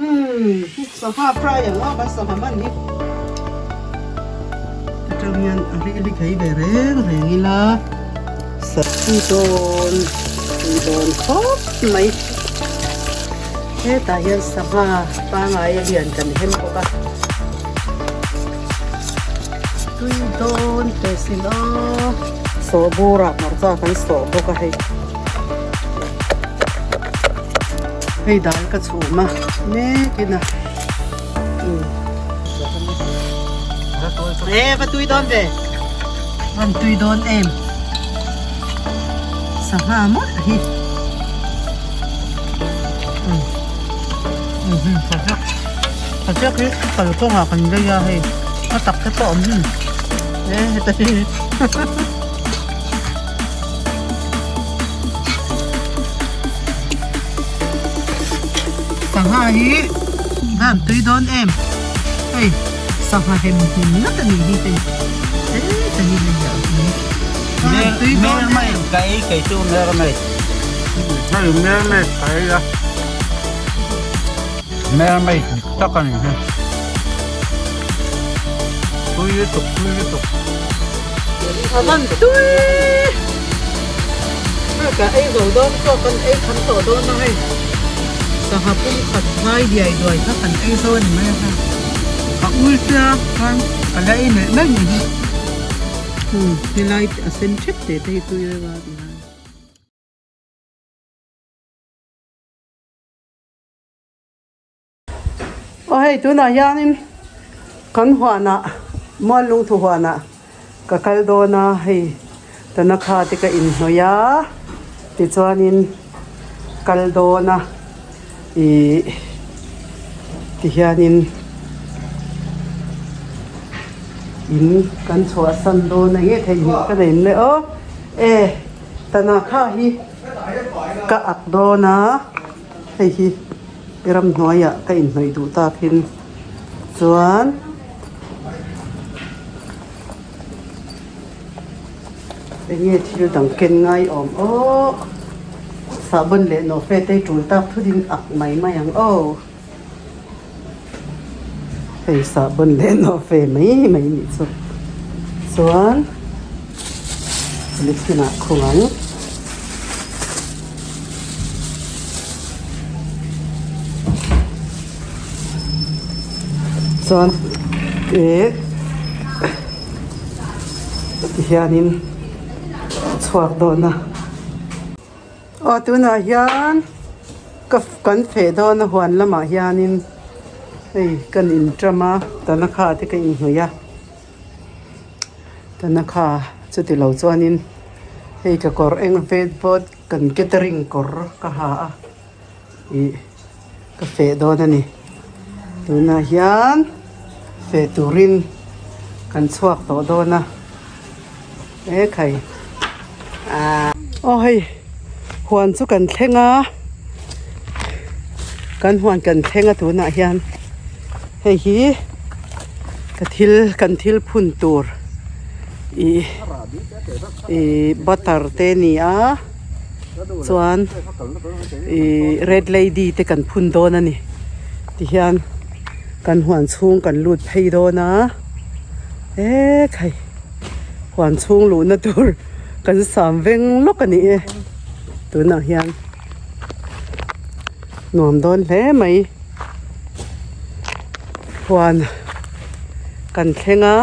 Umm sangha fry ang a kan sangha man hi atang hian a ri ri thei ve reng reng ila satui dawn tui dawn khawp mai hetah hian sangha pangai a lian kan hem bawk a tui dawn teh sin aw sawhbur ah hmarcha kan sawh bawk a hei. Hei dal ka chhum a mek in a e va tui dawn ve van tui dawn em sangha mawlh hi pachek hi kalkawngah kan lei a hei a tak te pawh a awm hmun e heta hi. Sangha hi van tui dawn em hei sangha hem hlim ngat a nih hi hei heta hi hei a awm van tui dawn em ka ei kei chu mermaid hei mermaid ka ei a mermaid dik tak a ni hi tui lutuk tui lutuk. A van tui ka ei zo dawn pawh kan ei kham tawh dawn a hei sangha pum khat ngai diai duai kha kan ei zo a ni mai a kha a ul sia khan ka la ei melh melh ni hi umm helai a sen thep teh te hi tui reuh a ti lai. Aw hei tunah hianin kan huanah Muallungthu huanah ka kal dawn a hei Tanakha te ka inhnawih a tichuanin kal dawn a ih tihianin in kan chhuahsan dawn a nge theihnghilh ka nei mai aw e Tanakha hi ka ak dawn a. Hei hi ramhnuaiah ka inhnawih duh takin chuan enge thil dang ken ngai awm aw sahbawn leh nawhfe te hi tul tak thut in ak mai mai ang aw hei sahbawn leh nawhfe mai mai nih chu chuan polythene ah khung ang. Chuan ih tihianin a chhuak dawn a aw tunah hian ka kan feh dawn a huan lamah hianin hei kan inṭam a tanakha te ka inhnawih a. Tanakha chuti lo chuanin hei ka kawr eng vet vawt kan catering kawr ka ha a ih ka feh dawn a ni tunah hian feh turin kan chhuak tawh dawn a ekhai aw hei huan chu kan thleng a kan huan kan thleng a tunah hian hei hi. Ka thil kan thil phun tur ih ih butter te a ni a chuan ih red lady te kan phun dawn a ni tihian kan huan chhung kan lut phei dawn a ekhai huan chhung luhna tur kan sam veng lawk a ni e tunah hian nuam dawn hle mai. Huan kan thleng a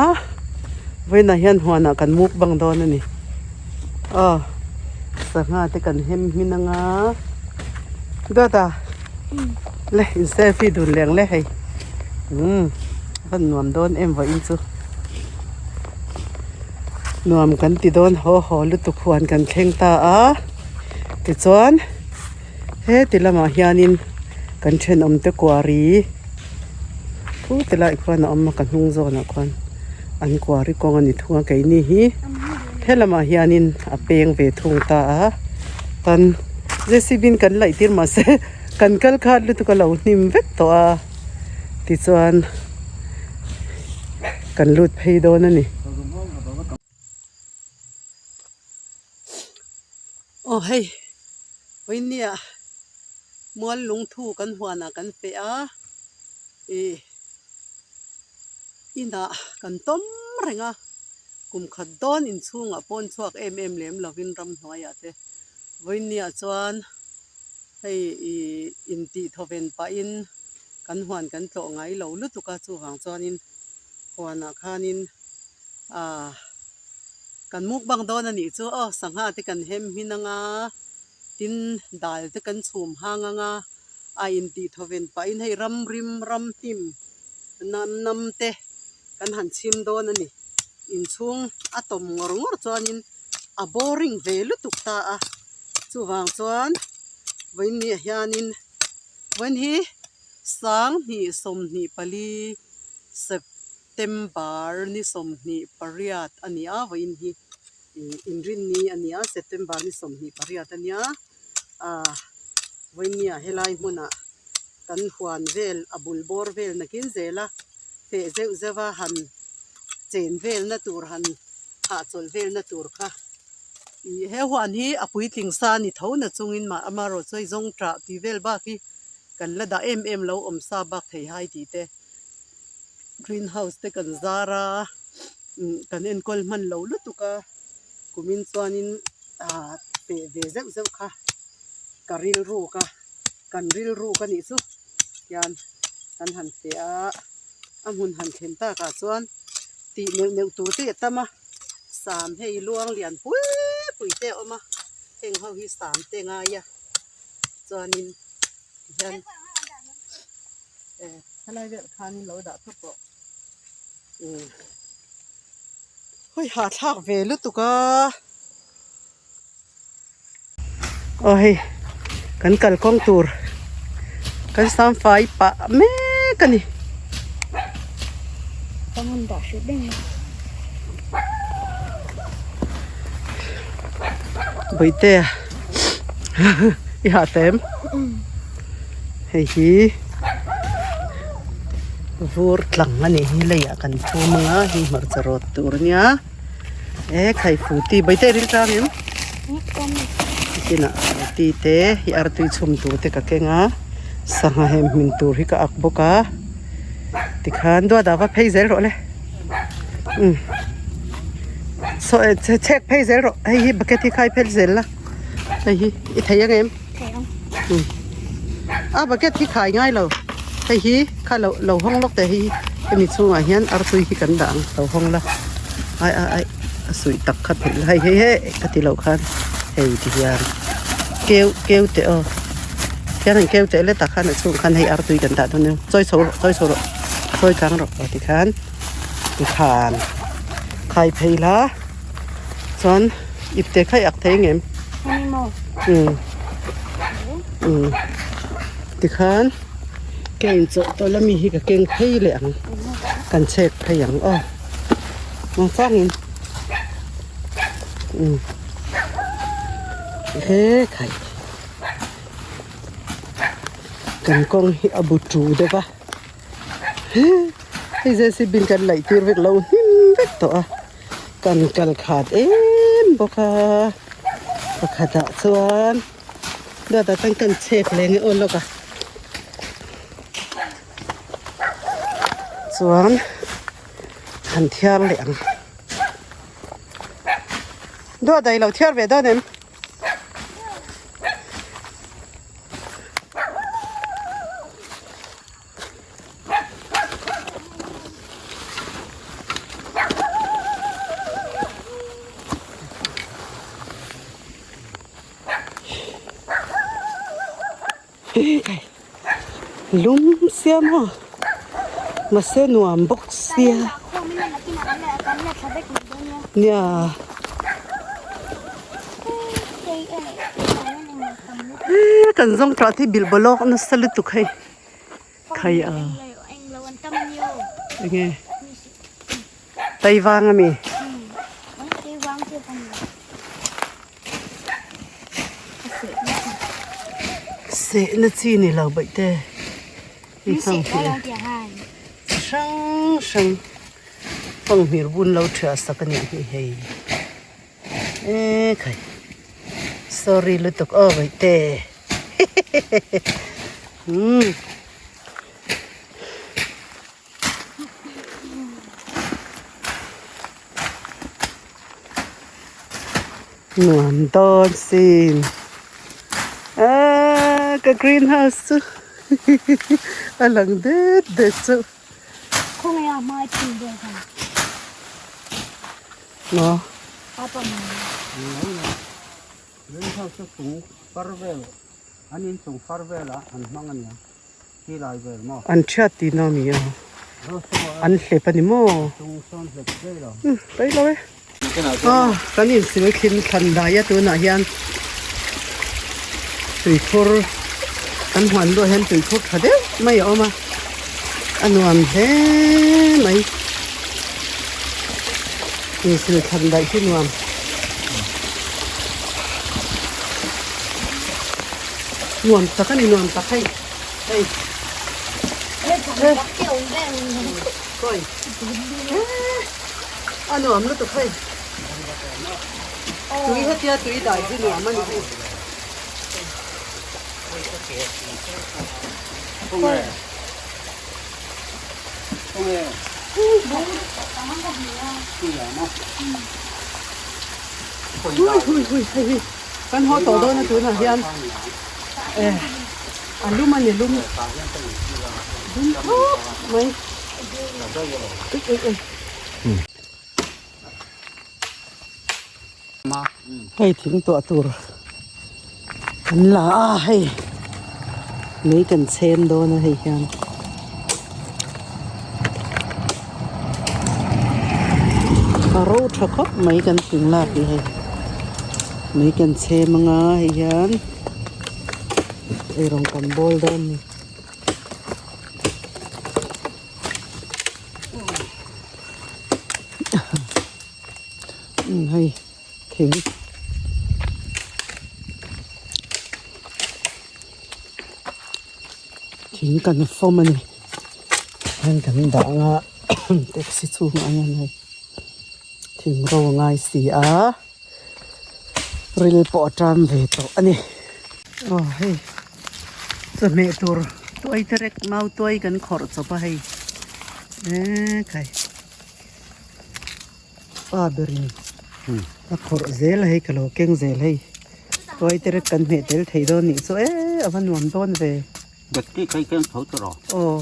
vawiinah hian huanah kan mukbang dawn a ni aw sangha te kan hem hmin ang a dawt a le in selfie dun leh ang le hei umm a van nuam dawn em vawiin chu nuam kan ti dawn haw haw lutuk huan kan thleng ta a tichuan. Heti lamah hianin kan thenawm te kuari thu ti lai khuan a awm a ka hnung zawnah khuan an kuari kawng a ni thung a keini hi helamah hianin a peng ve thung ta a tan J C B in kan laih tir mahse kan kal khat lutuk a lo hnim vek tawh a tichuan kan lut phei dawn a ni. Aw hei vawinia Mual lungthu kan huanah kan feh a, ih inah kan tawm reng a, kum khat dawn inchhungah pawn chhuak em em lem lovin ramhnuaiah te vawiinniah chuan hei ih intih thawven pahin kan huan kan tlawh ngai lo lutuk a, chuvang chuanin huanah khanin ah kan mukbang dawn a nih chu aw sangha te kan hem hmin anga. Tin, dal te kan chhum hang anga a intih thawven pahin hei ram rim ram hnim nam nam te kan han chhim dawn a ni. Inchhung a tawm ngawr ngawr chuanin a boring ve lutuk ta a, chuvang chuan vawiinniah hianin vawiin hi sanghnih 24 September ni 28 a ni a vawiin hi. Inrinni a nia, September ni 28 a nia, ah vawinia helai hmunah kan huan vel a bul bawr vel nakin zel a, feh zeuh zeuh a han chen velna tur han hahchawlh velna tur kha ih he huan hi a puitling sa a ni tho na chungin mah amaherawh chu hei zawng ṭah tih vel bak hi kan la dah em em lo awm sa bak thei hai tih te green house te kan zar a. Kan enkawl hman lo lutuk a, kumin chuanin ah feh ve zeuh zeuh kha ka rilruk a, kan rilruk a nih chu hian kan han feh a, a hmun han thlen takah chuan tih neuh neuh tur te a tam a, sam hei luang lian pui pui te a awm a, heng ho hi sam te ngai a chuanin tihian eh helai vel khanin lo dah thawk rawh. Hawi hahthlak ve lutuk a. Aw hei kan kalkawng tur kan sam fai pah mek a ni. Bawihtea i hah ta em? Hei hi vur tlang a nih hi leiah kan phum ang a hei hmarcha rawt tur a nia e khai futi baite ril tang em kinah futi te hi artui chhum tur te ka keng a sangha hem hmin tur hi ka ak bawk a tikhan duat ah va phei zel rawh le umm saw chhek phei zel rawh hei hi bucket hi khai phel zel la hei hi i thei ang em. A bucket hi khai ngai lo hei hi kha lo lo hawng lawk teh hei hi hemi chhungah hian artui hi kan dah ang lo hawng la ai ai ai a suih tak kha phelh la hei hei hei ka ti loh khan hei ti hian keu keu teh aw khian han keu teh let ah khan a chhung khan hei artui kan dah dawn nia chawi chho rawh chawi chho rawh chawi kang rawh aw tikhan tikhan khai phei la. Chuan ipte kha i ak thei ngem? Umm umm tikhan ka inchawlh tawh la mi hi ka keng phei leh ang kan chhek phei ang aw engchangin umm he khai kan kawng hi a bu tu deuh a. Hei JCB in kan laih tir vek lo hnim vek tawh a kan kal khat em bawk a pakhatah chuan dawtah chuan kan chhek leh nge aw lawk a chuan han thiar leh ang dawtah i lo thiar ve dawn em? Lum sia maw mahse nuam bawk sia nia. Kan zawng tah hi bilh bawlawk nasa lutuk hei khai a enge Taivang ami sehna chi ni lo baihte hei hmang hi chi hrang hrang fanghmir bun lo thiah sak a nih hi hei. E khai sorry lutuk aw baihte. Umm. Nuam dawn sin. Aaa ka green house chu a lang det det chu. Khawngaih a hmai phun vel kha. Maw? Apa maw? Green house chu chung far vel an inchung far velah an hmang a nia. An thiat tihna a ni a, an hlep a ni maw? Umm paih lo e. Aw kan insil thlim thlan dai a tunah hian tuikhur kan huan luah hian tuikhur tha deuh mai a awm a, a nuam hle mai. Insil thlan daih hi nuam. Nuam tak a ni nuam tak hei hei kawi a nuam lutuk hei tui hetia tui dai hi nuam a ni hei. Hui hui hui hei hi kan haw tawh dawn a tunah hian eh a lum a ni lum lum khawp mai ui ui ui hei thing tuah tur kan la a hei mei kan chhem dawn a hei hian. A ro tha khawp mai kan thing lak hi hei mei kan chhem anga hei hian eirawng kan bawl dawn a ni. Hei thing thing kan fawm a ni hian kan dah anga taxi chhungah hian hei thing ro a ngai si a ril pawh a tan ve tawh a ni aw hei chawhmeh tur tuai te rek mau tuai kan khawrh chawp a hei eee khai. Pa berin a khawrh zel a hei ka lo keng zel hei tuai te rek kan hmeh tel thei dawn nih chu e a va nuam dawn ve. Dik tih kha i keng tho chu rawh. Aw.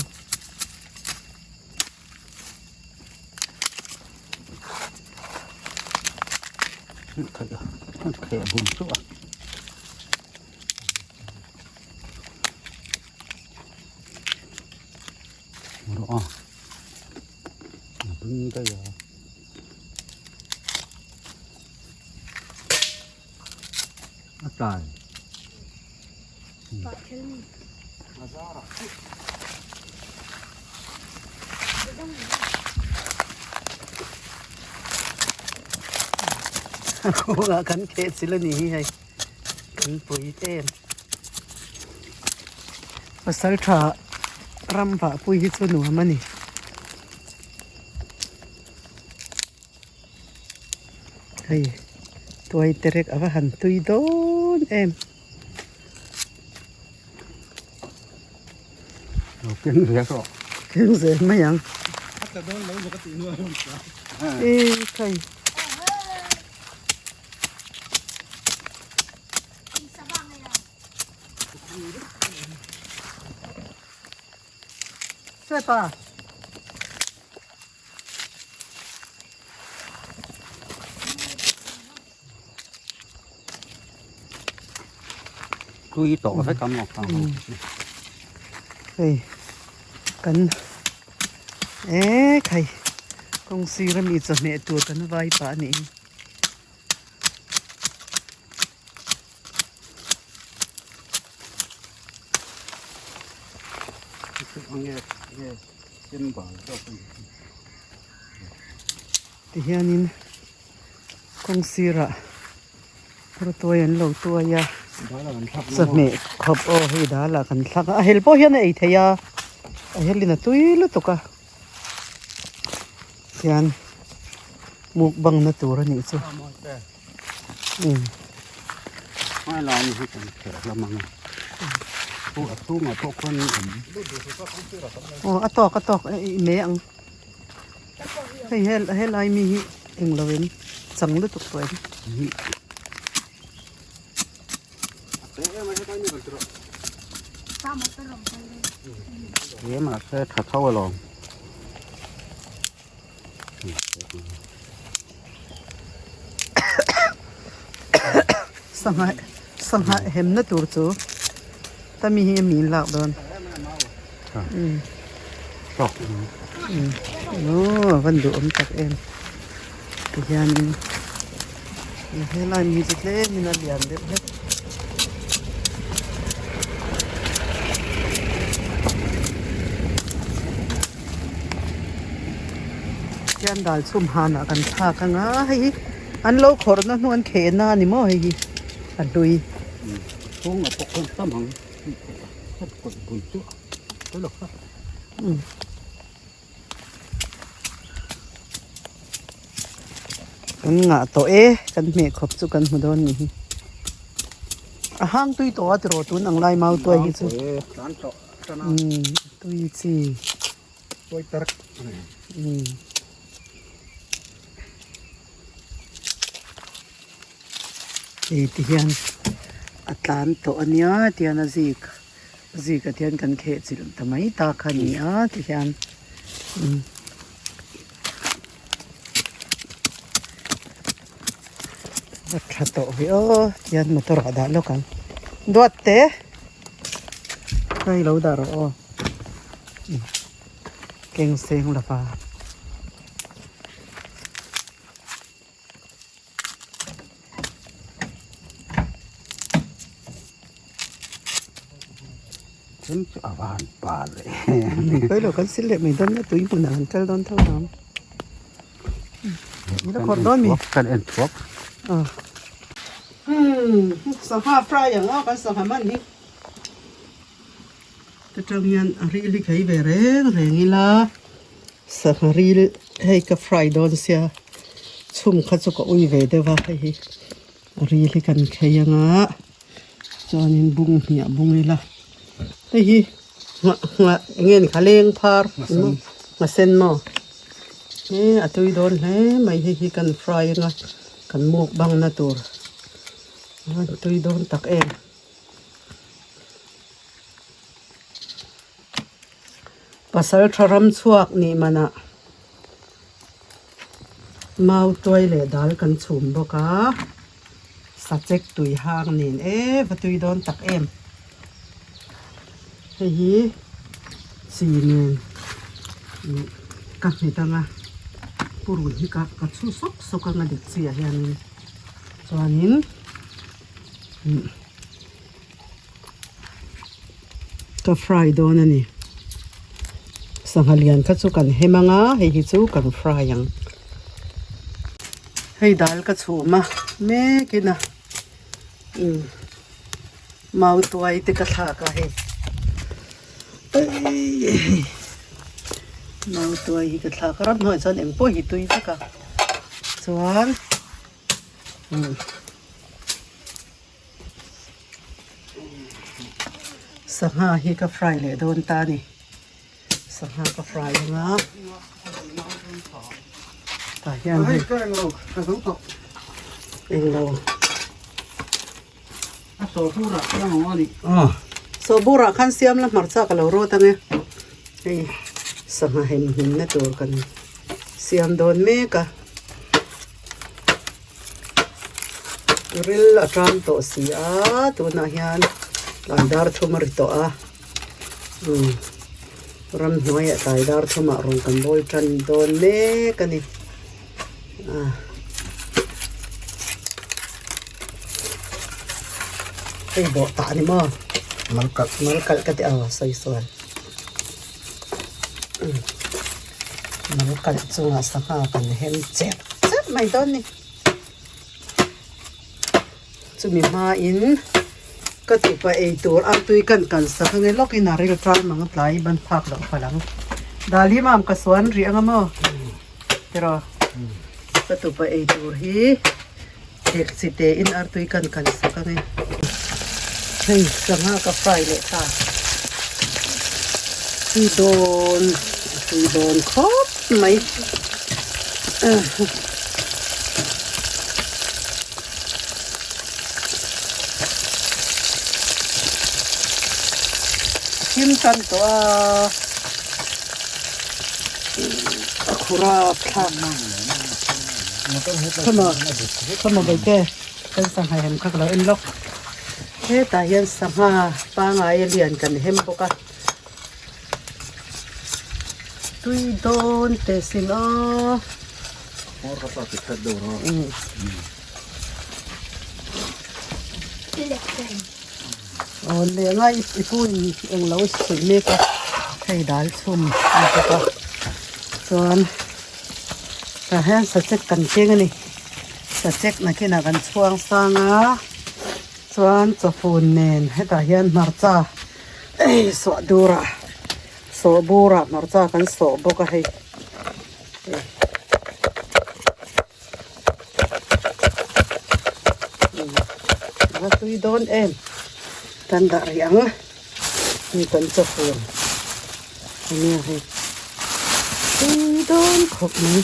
Kheh bum chu a. Rawh a. A tlai. A kawngah kan kheh chilh a ni hi hei kan pui em. Pasal tha ram vah pui hi chu nuam a ni. Hei tuai te rek a va han tui dawn em. Lo keng zel rawh. Keng zel mai ang. E khai. Sepa. Tui tawh vek ang maw? Hei kan e khai kawng sir ami chawhmeh tur kan vai pah a nih hi. Tihianin kawng sirah rawtuai an lo tuai a chawhmeh khawp aw hei dal ah kan thlak a a hel pawh hian a ei thei a a helin a tui lutuk a. Hian mukbang na tur a nih chu umm. A chhungah pawh khuan an awm. Aw a tawk a tawk i me ang. Hei helai mi hi englo in chang lutuk tawh em. Mahse tha tho alawm. Sangha sangha hemna tur chu ta mi hi a min lak dawn. Aw a van duhawm tak em tihianin helai mi chu tlemin a lian deuh hlek. Hian dal chhum hanah kan thlak ang a hei hi an lo khawrhna hnu an khehna a ni maw hei hi a hlui. Chhungah pawh khawn tam ang. Kan ngah tawh e kan hmeh khawp chu kan hmu dawn ni hi a hang tui tawh a tiraw tun ang lai mau tuai hi chu umm tui chi umm. Hei ti hian a tlan tawh a nia tihian a zik a zik ah hian kan kheh chilh ta mai ta kha a ni a ti hian umm a tha tawh ve aw tihian motor ah dah lawk ang duat te hei lo dah rawh aw keng seng lova. Then chu a van pa leh Koi lo kan sil leh mai dawn na tui hmunah kan kal dawn tho ang. Ni la khawrh dawn mi? Kan en thuak. Hmm, sangha fry ang aw kan sangha man hi. Ta tang hian a ril hi khei ve reng reng ila sangha ril hei ka fry dawn sia chhum kha chu ka ui ve deuh a hei hi a ril hi kan khei anga chuanin bung hniah bung ila hei hi nghah nghah eng nge ni kha leng phar nghasen maw he a tui dawn hle mai hei hi kan fry anga kan mukbang na tur a tui dawn tak em. Pasal tha ram chhuak nih manah mau tuai leh dal kan chhum bawk a, sachek tui hang nen e va tui dawn tak em. Hei hi chi nen ka hmet ang a, purun hi ka chhu sawk sawk ang a dik chiah hianin chuanin. Ka fry dawn a ni. Sangha lian kha chu kan hem ang a, hei hi chu kan fry ang. Hei dal ka chhum a mekin a umm mau tuai te ka thlak a hei eii mau tuai hi ka thlak a ramhnuai chuan engpawh hi tui vek a chuan. Sangha hi ka fry leh dawn ta a ni sangha ka fry ang a tah hian hei englo sawhbur ah khan siam la hmarcha ka lo rawt ang e hei sangha hem hmin na tur kan siam dawn mek a. Ril a tan tawh si a tunah hian tlai dar thum a ri tawh a umm ramhnuaiah tlai dar thumah rawn kan bawl tan dawn mek a ni ah hei bawh tah a ni maw mal kalh mal kalh ka ti aw sawi sual umm mal kalh chungah sangha kan hem cherh cherh mai dawn a ni. Chumi hmain ka tupa ei tur a tui kan kalsak ange lawkin a ril tlang ang tlai ban phak loh palh ang. Dal hi mam ka suan rih anga maw tiraw ka tupa ei tur hi thek chi te in artui kan kalsak ange. Hei sangha ka fry leh ta. Tui dawn a tui dawn khawp mai. A thim tan tawh a, a khur a thlak khawmaw khawmaw bawihte kan sangha hem kha ka lo en lawk hetah hian sangha pangai a lian kan hem bawk a. Tui dawn teh sin aw. Aw leh anga i pu in englo suih mek a hei dal chhum a ni bawk a chuan tah hian sachek kan keng a ni sachek nakinah kan chhuang sang a chuan chawfun nen hetah hian hmarcha. Hei sawh durah sawh burah hmarcha kan sawh bawk a hei a tui dawn em kan dah rih ang hei kan chawfun ania hei tui dawn khawp mai.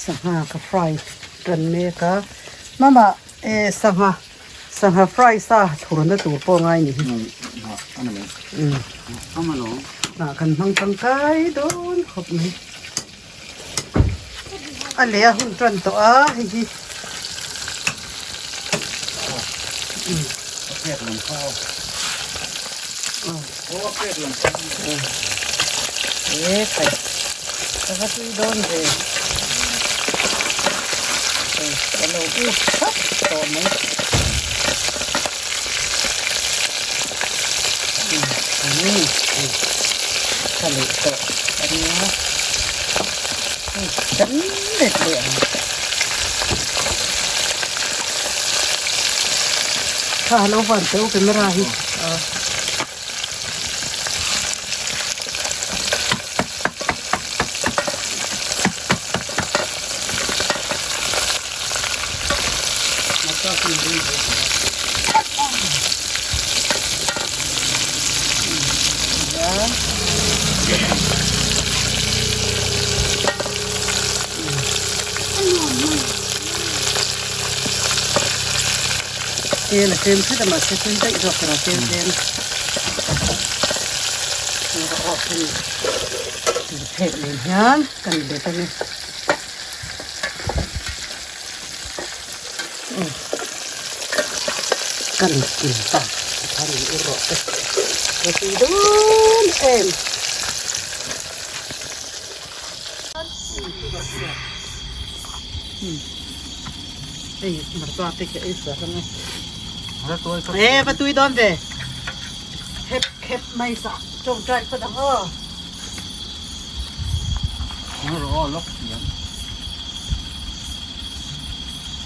Sangha ka fry tan mek a mama eh sangha sangha fry sa thurna tur pawh ngai ni hi ah kan hmang tangkai dawn khawp mai a leh a hun tan tawh a hei hi. E khai ka va tui dawn ve ka lo ut thap tawh mai ka leh tawh a nia kan let leh ang kha lo van teuh camera hi. Tel a tlem hret a mahse tlem daih zawk erawh tel tlem erawh hemi tur phek nen hian kan bet a ni. Kan kil ta a ni u rawh te ka tui dawn em. Hei hmarcha te khi ei sual ang e. E va tui dawn ve. Khep khep mai sa tawngtai phawt ang aw. Ro lok thiam.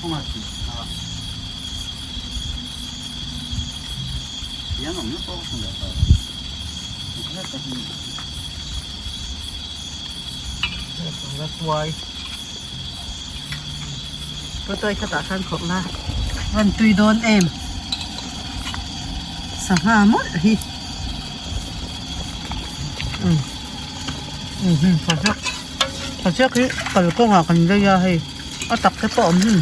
Kawng a ti a. Thiam ang na pawh ka hmu ta. Tuai. Tuai khatah khan khawrh la rawn tui dawn em sangha mawlh hi umm umm sachek sachek hi kalkawngah kan lei a hei a tak te pawh a awm hmun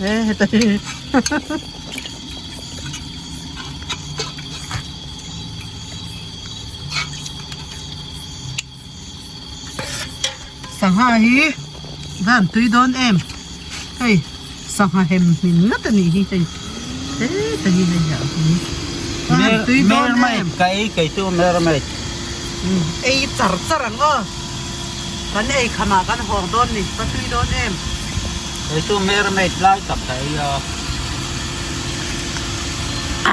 e heta hi Sangha hi van tui dawn em hei sangha hem hmin ngat a nih hi hei heta hi hei a awm van tui dawn em ka ei kei chu mermaid ei char char ang aw kan ei khamah kan hawng dawn ni va tui dawn em kei chu mermaid lai tak ka ei a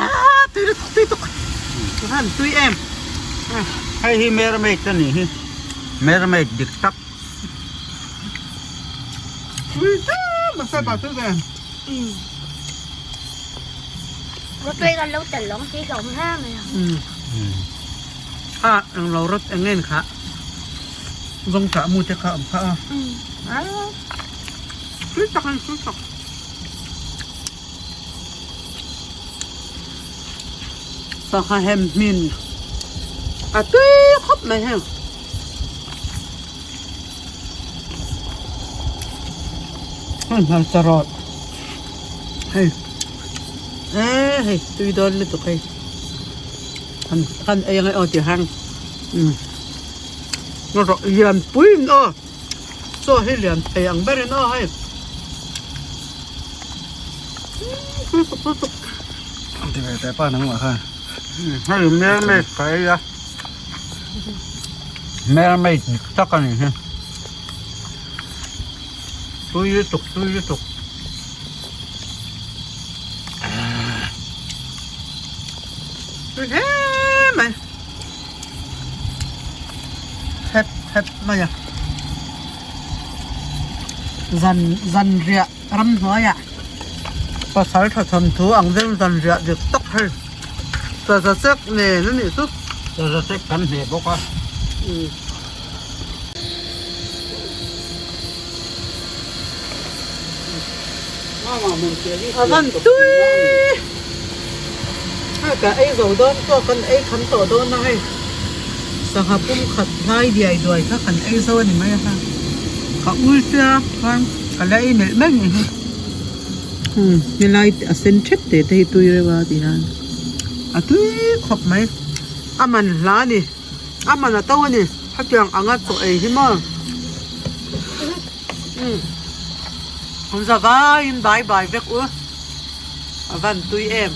ah tui lutuk tui tuk van tui em. Hei hi mermaid a nih hi mermaid dik tak. A eng lo rawt eng ngen kha zawng tah mu te kha awm kha a tui tak a ni tui tak. Sangha hem hmin a tui khawp mai heng. Hei hmarcha rawt hei eee hei tui dawn lutuk hei kan kan ei ange aw tih hang umm lian pui in aw chaw hi lian thei ang berin aw hei umm tui tuk tui tuk. Ti ve teh pa nangmah khan. Hei mermaid ka ei a mermaid dik tak a ni hi tui lutuk tui lutuk tui hle mai hep hep mai a zan zan riah ramhnuaiah pasal tha chhan thu ang deuh zan riah dik tak hei chaza chek nen a nih chu chaza chek kan hneh bawk a a van tui hei ka ei zo dawn pawh kan ei kham tawh dawn a hei sangha pum khat hlai diai duai kha kan ei zo a ni mai a ha ka ul sia khan ka la ei melh melh ni hi umm helai a sen thep te te hi tui reuh a ti hian a tui khawp mai a man hla a ni a man a to a ni hetiang anga chaw ei hi maw umm an za vaiin bai bai vek u a van tui em.